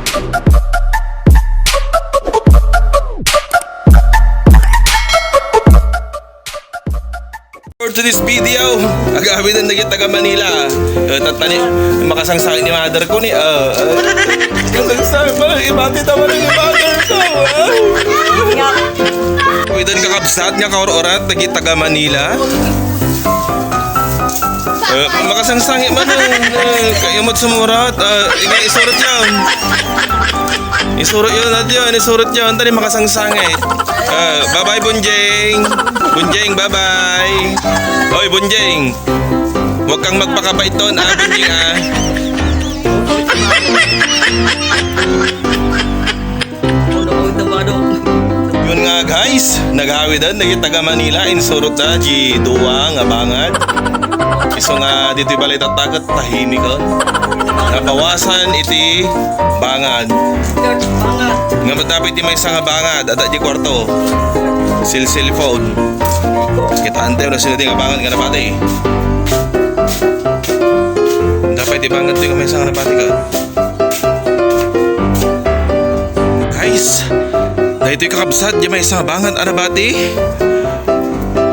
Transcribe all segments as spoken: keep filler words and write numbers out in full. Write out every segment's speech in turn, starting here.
For today's video, agawiden dagiti taga Manila. Eh, tatani, makasangsangit ni mother ko ni, eh, eh. Makasangsangit pala, ibati ta pala ni mother ko, eh. Awidan kakabsat nga kaur-urat, dagiti taga Manila. Eh, makasangsangit man, eh, eh, kayo mo't sumurat, eh, ika-, isurat yan. Isurat yun, at yun, isurat yun. Tadi makasangsangit. Eh, bye-bye, Bunjing. Bunjing, bye-bye. Oy, Bunjing. Huwag kang magpakabait doon, ah, Bunjing, ah. Yun nga, guys, nagawiden dagiti taga Manila, insurot da di duwa nga bangad. Isu nga ditoy balay tatta ket tahimikon. Nabawasan iti bangad. Nga madapit ti maysa nga bangad, adda di kwarto. Sil cellphone. Kitaan tayo na sino di nga bangad nga nabati. Dapat di bangad ti nga maysa nga nabati ka. Guys, daytoy kakabsat, di maysa nga bangad a nabati.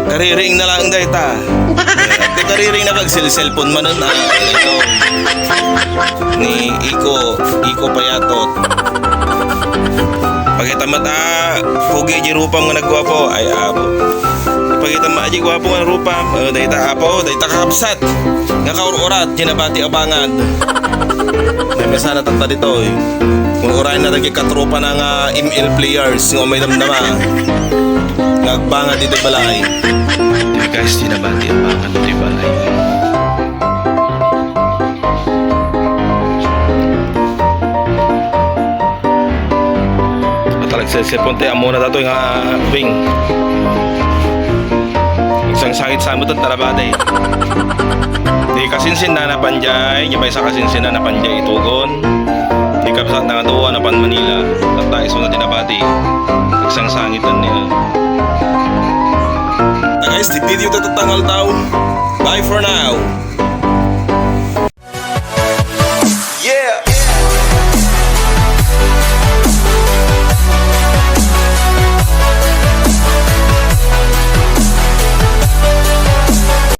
Kariring na lang dayta. Kung kariring na kag cell-, cellphone manen, ah, ito. Ni Iko, Iko Payatot. Pakita mata, pugi di rupam nga nagguapo. Ay, abo. Pakita ma di guapo nga rupam. Oh, dayta, apo, dayta kakabsat. Nga kaur-urat, di nabati a bangad. May mesana tatta ditoy. Kun uray na dagiti katropa na nga M L players nga umay damdama. Nga agbangad ditoy balay. Ditoy guys, di nabati a bangad ditoy balay. At talagsesepon ti amuna datoy nga wing. Agsangsangit sa amin ti tarabada, eh. Di kasinsin na napan jay, di maysa kasinsin na napan jay itugon. Di kabsat na nga duwa napan Manila. Tatta isu na ti nabati. Agsangsangit na niya. Guys, ti video tatatanggal tao. Bye for now.